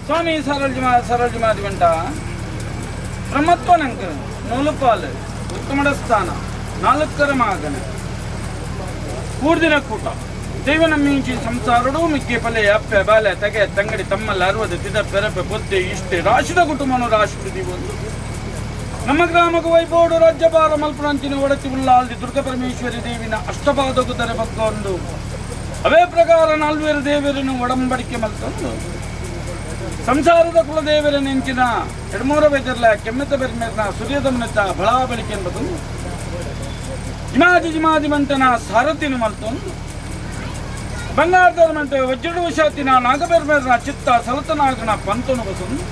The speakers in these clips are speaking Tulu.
ಸ್ವಾಮಿ ಸರಳಜಿ ಸರಳಜಿ ಮಾದಿ ಬಂಟ ಬ್ರಹ್ಮತ್ವ ನಂಕ ನೂಲುಪಾಲು ಉತ್ತಮಡ ಸ್ಥಾನ ನಾಲ್ಕರ ಮಾಗನ ಕೂರ್ದಿನ ಕೂಟ ದೈವ ನಮ್ಮೀಂಚಿ ಸಂಸಾರಡು ಮಿಕ್ಕಿ ಪಲೆ ಅಪ್ಪೆ ಬಾಲೆ ತಗೆ ತಂಗಡಿ ತಮ್ಮಲ್ಲ ಅರವದು ತಿದ ಪೆರಪೆ ಬೊದ್ದೆ ಇಷ್ಟೆ ರಾಶಿದ ಕುಟುಂಬನು ರಾಶಿ ಒಂದು ನಮ್ಮ ಗ್ರಾಮకు ವೈಬೋಡು ರಾಜ್ಯಭಾರ ಮಲ್ಪುನಂಚಿನ ಒಡತಿ ಉಲ್ಲಾಲ್ದಿ ದುರ್ಗ ಪರಮೇಶ್ವರಿ ದೇವಿನ ಅಷ್ಟಪಾದಕು ದರೆ ಬಕ್ಕೊಂದು ಅವೇ ಪ್ರಕಾರ ನಾಲ್ವೇರು ದೇವರನ್ನು ಒಡಂಬಡಿಕೆ ಮಲ್ತೊಂದು ಸಂಸಾರದ ಕುಲದೇವರ ನೆಂಚಿನ ಎಡ್ಮೂರ ಬೆದರ್ಲ ಕೆಮ್ಮೆತ ಬೆರ್ಮೆರ್ನ ಸೂರ್ಯದಮನತ ಬಳಿಕೆ ಎಂಬುದು ಜಿಮಾದಿ ಜಿಮಾದಿ ಮಂಟನ ಸಾರಥಿನ ಮಲ್ತೊಂದು ಬಂಗಾರದರ ಮಂಟ ವಜ್ರಡು ಶಾತಿನ ನಾಗಬೆರ್ಮೆರ್ನ ಚಿತ್ತ ಸಲತನಾಗನ ಪಂತನು ಬಸೊಂದು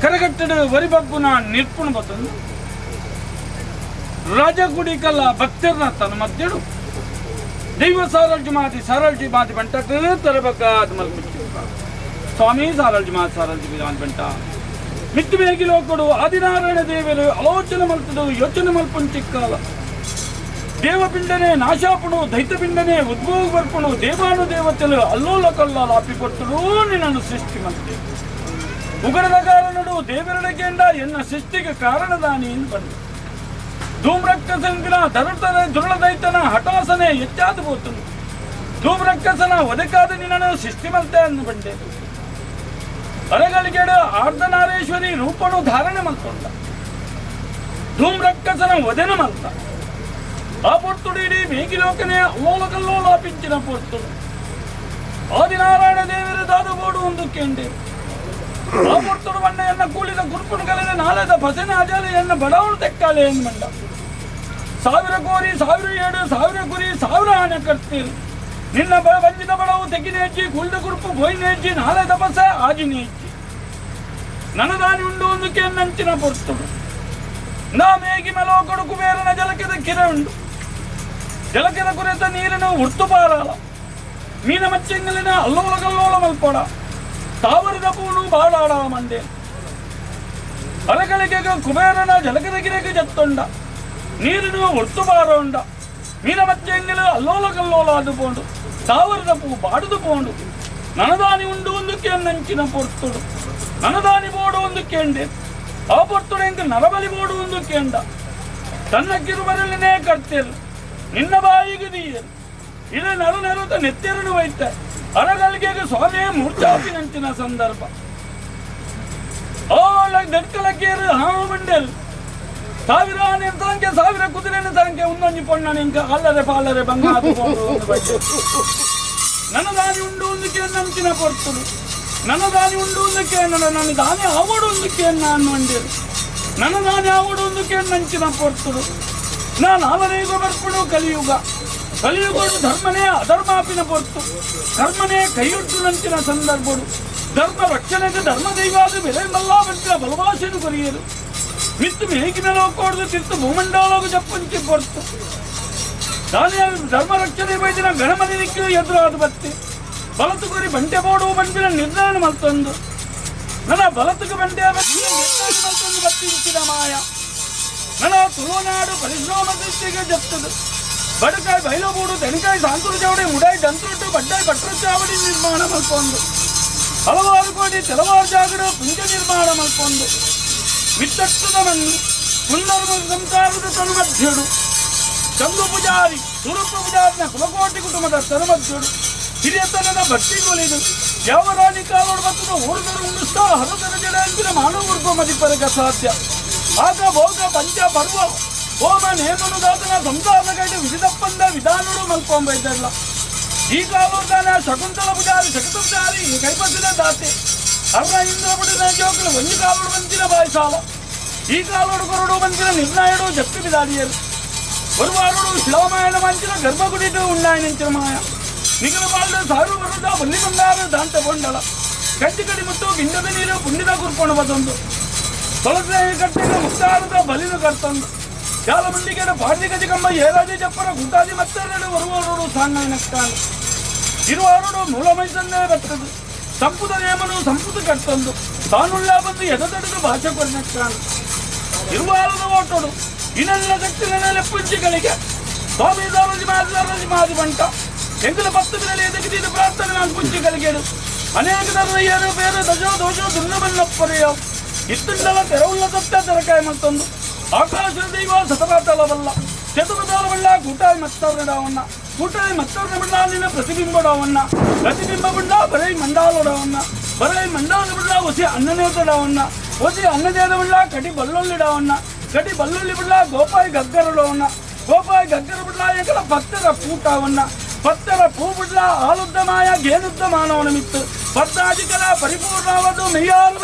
ಕರಗಟ್ಟಡು ವರಿಬಬ್ಬುನ ನಿರ್ಪುಣ ಬತ್ತೊಂದು ರಾಜಗುಡಿ ಕಲ್ಲ ಭಕ್ತರ್ನ ತನ್ನ ಮಧ್ಯಡು ದೈವ ಸಾರಲ್ಜಿ ಮಾತಿ ಸಾರಲ್ಜಿ ಮಾತಿ ಬಂಟ ತರಬೇಕಾದ ಮಲ್ಪುಚ್ಚಿ ಸ್ವಾಮಿ ಸಾರಲ್ಜಿ ಮಾತಿ ಸಾರಲ್ಜಿ ಮಾತಿ ಬಂಟ ಮಿತ್ತು ಬೇಗಿ ಲೋಕಡು ಆದಿನಾರಾಯಣ ದೇವರು ಆಲೋಚನೆ ಮಲ್ತದು ಯೋಚನೆ ಮಲ್ಪುಂಚಿಕ್ಕಾಲ ದೇವಪಿಂಡನೆ ನಾಶಾಪುಣು ದೈತ್ಯಪಿಂಡನೆ ಉದ್ಭೋಗ ಬರ್ಪುಣು ದೇವಾನು ದೇವತೆಲು ಅಲ್ಲೋಲ ಕಲ್ಲಾಲ ಅಪ್ಪಿಕೊಟ್ಟರು ನಿನ್ನನ್ನು ಸೃಷ್ಟಿ ಮಲ್ತೆ ಉಗರದ ಕಾರಣಡು ದೇವರಡಗೆಂಡ ಎನ್ನ ಸೃಷ್ಟಿಗೆ ಕಾರಣದಾನಿ ಎಂದು ಬಂದು ಧೂಮ್ರಕ್ಕಸಂಗಿನ ಧರುತನೆ ದುರುಳದೈತನ ಹಠಾಸನೆ ಹೆಚ್ಚಾದ ಬೋತನು ಧೂಮ್ರಕ್ಕಸನ ಒದಕಾದ ನಿನ್ನನ್ನು ಸೃಷ್ಟಿ ಮಲ್ತೆ ಅಂದು ಬಂಡೆ ಅರಗಳಿಗೆಡು ಆರ್ಧನಾರೇಶ್ವರಿ ರೂಪನು ಧಾರಣೆ ಮಲ್ತೊಂಡ ಧೂಮ್ರಕ್ಕಸನ ವದನ ಮಲ್ತ ಆ ಪೊರ್ತುಡು ಇಡೀ ಮೇಗಿಲೋಕನೆ ಅಲ್ಲೋಲಕಲ್ಲೋಲಾಪಿಂಚಿನ ಪೊರ್ತುಡು ಆದಿನಾರಾಯಣ ದೇವರ ದಾದುಬೋಡು ಒಂದು ಕೆಂಡೆ ಆ ಪೊರ್ತುಡು ಬಣ್ಣ ಎನ್ನ ಕೂಲಿದ ಕುರ್ಪುಣ ಕಲೆದ ನಾಲೆದ ಭಸನೆ ಅಜಾಲೆ ಎನ್ನ ಬಡವನು ತೆಕ್ಕಾಲೆ ಎಂದು ಮಂಡ ಸಾವಿರ ಕೋರಿ ಸಾವಿರ ಏಡು ಸಾವಿರ ಕುರಿ ಸಾವಿರ ಆಣೆ ಕಟ್ತೀರಿ ನಿನ್ನ ಬ ಬಂಜಿದ ಬಡವು ತೆಗಿನೇಜ್ಜಿ ಕುಳ್ದ ಕುರುಪು ಬೋಯ್ನೇಜ್ಜಿ ನಾಲೆದ ಬಸ ಆಜಿನೇಜ್ಜಿ ನನದಾನಿ ಉಂಡು ಒಂದಕ್ಕೆ ನಂಚಿನ ಪೊರ್ತುಡು ನಾ ಮೇಗಿ ಮೆಲೋ ಕೊಡುಕು ಬೇರನ ಜಲಕದ ಕಿರ ಉಂಡು ಜಲಕದ ಕುರಿತ ನೀರನ್ನು ಉರ್ತು ಪಾರಾಲ ಮೀನ ಮಚ್ಚೆಂಗಲಿನ ಅಲ್ಲೋಲ ಕಲ್ಲೋಲ ಮಲ್ಪೋಡ ತಾವರದ ಪೂನು ಬಾಡಾಡ ಮಂಡೆ ಅರಗಳಿಗೆ ಕುಬೇರನ ಜಲಕದ ಗಿರೆಗೆ ಜತ್ತೊಂಡ ನೀರನ್ನು ಉರ್ತು ಪಾರೋಂಡ ಮೀನ ಮಚ್ಚೆಂಗಲು ಅಲ್ಲೋಲ ಕಲ್ಲೋಲ ಅದು ಪೋಂಡು ತಾವರದ ಪೂ ಬಾಡುದು ಪೋಂಡು ನನದಾನಿ ಉಂಡು ಒಂದಕ್ಕೆ ನಂಚಿನ ಪೊರ್ತುಡು ನನದಾನಿ ಬೋಡು ಒಂದು ಕೇಂಡೆ ಆ ಪೊರ್ತುಡು ಎಂಕ ನರಬಲಿ ಬೋಡು ಒಂದು ಕೇಂಡ ತನ್ನ ಕಿರುಬರಲಿನೇ ಕರ್ತೆರು ನಿನ್ನ ಬಾಯಿಗೆ ದೀಯರು ಇದು ನರ ನೆರುತ ನೆತ್ತೆರಡು ವೈತ ಅರಗಳಿಗೆ ಸ್ವಾಮಿಯೇ ಮೂರ್ಛಾಪಿನಂಚಿನ ಸಂದರ್ಭ ಓ ದಡ್ಕಲಕ್ಕೇರು ಹಾ ಬಂಡೇರು ಸಾವಿರ ಆನೆ ತಾಂಕೆ ಸಾವಿರ ಕುದುರೆನ ತಾಂಕೆ ಉನ್ನೊಂಜಿ ಪೊಣ್ಣನ ಇಂಕ ಅಲ್ಲರೆ ಪಾಲರೆ ಬಂಗಾರ ನನ್ನ ದಾನಿ ಉಂಡು ಒಂದಕ್ಕೆ ನಂಚಿನ ಪೊರ್ತುಡು ನನ್ನ ದಾನಿ ಉಂಡು ಒಂದಕ್ಕೆ ನನ್ನ ನನ್ನ ದಾನಿ ಆವಡು ಒಂದಕ್ಕೆ ನಾನು ಅಂಡೇರು ನನ್ನ ದಾನಿ ಆವಡು ಒಂದಕ್ಕೆ ನಂಚಿನ ಪೊರ್ತುಡು ನಾನು ಅವನಿಗೂ ಬರ್ಪುಡು ಕಲಿಯುಗ ಕಲಿಯುಗಡು ಧರ್ಮನೇ ಅಧರ್ಮಾಪಿನ ಪೊರ್ತು ಕರ್ಮನೇ ಕೈಯೊಟ್ಟು ನಂಚಿನ ಸಂದರ್ಭಡು ಧರ್ಮ ರಕ್ಷಣೆಗೆ ಧರ್ಮ ದೈವಾದ ಬೆಲೆ ಮಲ್ಲಾ ಬಂತಿನ ಬಲವಾಸೆನು ಕೊರಿಯರು ಮಿತ್ತು ಮೇಗಿನ ಲೋಕೋಡ್ದು ತಿರ್ತು ಭೂಮಂಡಲೋಗ ಜಪ್ಪಂಚಿ ಪೊರ್ತು ದಾನಿ ಧರ್ಮ ರಕ್ಷಣೆ ಬೈದಿನ ಗಣಮನಿ ನಿಕ್ಕು ಎದುರಾದ ಬತ್ತಿ ಬಲತು ಗುರಿ ಬಂಟೆ ಬೋಡು ಬಂಟಿನ ನಿರ್ಣಯ ಮಲ್ತೊಂದು ನನ್ನ ಬಲತುಕು ಬಂಟೆ ಬತ್ತಿ ನಿರ್ಣಯ ಮಲ್ತೊಂದು ಬತ್ತಿ ಇಂಚಿನ ಮಾಯ ನನ್ನ ತುಳುನಾಡು ಪರಿಶ್ರಮ ದೃಷ್ಟಿಗೆ ಜಪ್ತದು ಬಡಕಾಯಿ ಬೈಲಬೂಡು ತೆನಕಾಯಿ ಸಾಂತುರು ಚಾವಡಿ ಮುಡಾಯಿ ದಂತುರುಟ್ಟು ಬಡ್ಡಾಯಿ ಭಟ್ರ ಚಾವಡಿ ನಿರ್ಮಾಣ ಮಲ್ಪೊಂದು ಹಲವಾರು ಕೋಟಿ ಕೆಲವಾರು ಜಾಗಡು ಪುಂಜ ನಿರ್ಮಾಣ ಮಲ್ಪೊಂದು ವಿತ್ತಟ್ಟದ ಮಣ್ಣು ಕುಂದರ್ಮ ಸಂಸಾರದ ತನುಮಧ್ಯಡು ಚಂದು ಪೂಜಾರಿ ಸುರೂಪ ಪೂಜಾರಿನ ಕುಲಕೋಟಿ ಕುಟುಂಬದ ತನುಮಧ್ಯಡು ಹಿರಿಯತನದ ಭಕ್ತಿ ಕೊಲಿದು ಯಾವ ರಾಣಿ ಕಾಲೋಡು ಬತ್ತದ ಊರುದರು ಉಂಡುಸ್ತಾ ಹರದರ ಜಡ ಅಂಚಿನ ಮಾನವ ಮದಿಪರಕ ಸಾಧ್ಯ ಆಗ ಭೋಗ ಪಂಚ ಪರ್ವ ಹೋಮ ನೇಮನು ದಾತನ ಸಂಸಾರದ ಕೈಡು ವಿಧಿತಪ್ಪಂದ ವಿಧಾನಡು ಮಲ್ಕೊಂಬೈದಲ್ಲ ಈ ಕಾಲೋದಾನ ಶಕುಂತಲ ಪೂಜಾರಿ ಶಕುತ ಪೂಜಾರಿ ಈ ಕೈಪಸಿದ ದಾತೆ ಅರ್ಣ ಇಂದ್ರ ಪುಡಿದ ಜೋಕುಲು ಒಂಜಿ ಕಾಲೋಡು ಬಂತಿನ ಬಾಯಿಸಾಲ ಈ ಕಾಲೋಡು ಕೊರಡು ಬಂತಿನ ನಿರ್ಣಯಡು ಜಪ್ತಿ ಬಿದಾಡಿಯರು ಬರುವಾರುಡು ಶಿಲಾಮಾಯಣ ಮಂಚಿನ ಗರ್ಭಗುಡಿಟು ಉಂಡಾಯನಂಚಿನ ಮಾಯ ನಿಗಲ ಬಾಲ್ದ ಸಾರು ಬರುದ ಬಲ್ಲಿ ಬಂಗಾರ ದಾಂತ ಬೊಂಡಲ ಕಂಟಿ ಕಡಿ ಮುಟ್ಟು ಗಿಂಡದ ನೀರು ಪುಣ್ಯದ ಕುರ್ಕೊಂಡು ಬದೊಂದು ತೊಳಸ ಕಟ್ಟಿದ ಮುಕ್ತಾರದ ಬಲಿನು ಕರ್ತಂದು ಜಾಲ ಮಂಡಿಗೆಡ ಪಾಂಡಿ ಗಜಕಂಬ ಏರಾಜಿ ಚಪ್ಪರ ಗುಡ್ಡಾದಿ ಮತ್ತೆರಡು ಬರುವವರು ಸಾಂಗಾಯನಕ್ಕಾನು ಇರುವಾರುಡು ಮೂಲ ಮೈಸನ್ನೇ ಬರ್ತದು ಸಂಪುದ ನೇಮನು ಸಂಪುದ ಕಟ್ಟೊಂದು ತಾನುಳ್ಳ ಬಂದು ಎದೆದೆಡೆದು ಭಾಷೆ ಕೊರಿನಕ್ಕಾನು ಇರುವಾರದ ಓಟೋಡು ಇನ್ನೆಲ್ಲ ಶಕ್ತಿಗಳ ಲೆಪ್ಪುಂಚಿಗಳಿಗೆ ಸ್ವಾಮಿ ದಾರಜಿ ಮಾದಿ ದಾರಜಿ ಮಾದಿ ಬಂಟ ಎಂಕಲ ಪತ್ತು ಬಿರಲಿ ಎದಗಿದ್ದು ಪ್ರಾರ್ಥನೆ ನಾನು ಪುಂಚಿಗಳಿಗೇಡು. ಅನೇಕ ತರದ ಏರು ಬೇರೆ ದಶೋ ದೋಷ ದುರ್ನಬನ್ನಪ್ಪರೆಯ ಇತ್ತುಂಡಲ ತೆರವುಳ್ಳ ಸತ್ಯ ತೆರಕಾಯ ಮತ್ತೊಂದು ಆಕಾಶ ದೈವ ಸತಪಾತಲವಲ್ಲ ಚತುರ್ದಾಲವಲ್ಲ ಕೂಟಾಯಿ ಮತ್ತವರಡವನ್ನ ಕೂಟಾಯಿ ಮತ್ತವರ ಬಿಡ್ಲ ಪ್ರತಿಬಿಂಬಡವನ್ನ ಪ್ರತಿಬಿಂಬ ಬಿಡ್ಲ ಬರೈ ಮಂಡಾಲಡವನ್ನ ಬರೈ ಮಂಡಾಲ ಬಿಡ್ಲ ಒಸಿ ಅನ್ನನೇತಡವನ್ನ ಒಸಿ ಅನ್ನದೇದ ಬಿಡ್ಲ ಕಟಿ ಬಲ್ಲೊಳ್ಳಿಡವನ್ನ ಕಟಿ ಬಲ್ಲೊಳ್ಳಿ ಬಿಡ್ಲ ಗೋಪಾಯಿ ಗಗ್ಗರಡವನ್ನ ಗೋಪಾಯಿ ಗಗ್ಗರ ಬಿಡ್ಲ ಎಕಲ ಭಕ್ತರ ಕೂಟವನ್ನ ಭಕ್ತರ ಪೂ ಬಿಡ್ಲ ಆಲುದ್ದಮಾಯ ಗೇನುದ್ದ ಮಾನವನ ಮಿತ್ತು ಪದ್ದಾಜಿಕಲ ಪರಿಪೂರ್ಣವದು ಮೆಯ್ಯಾಲು.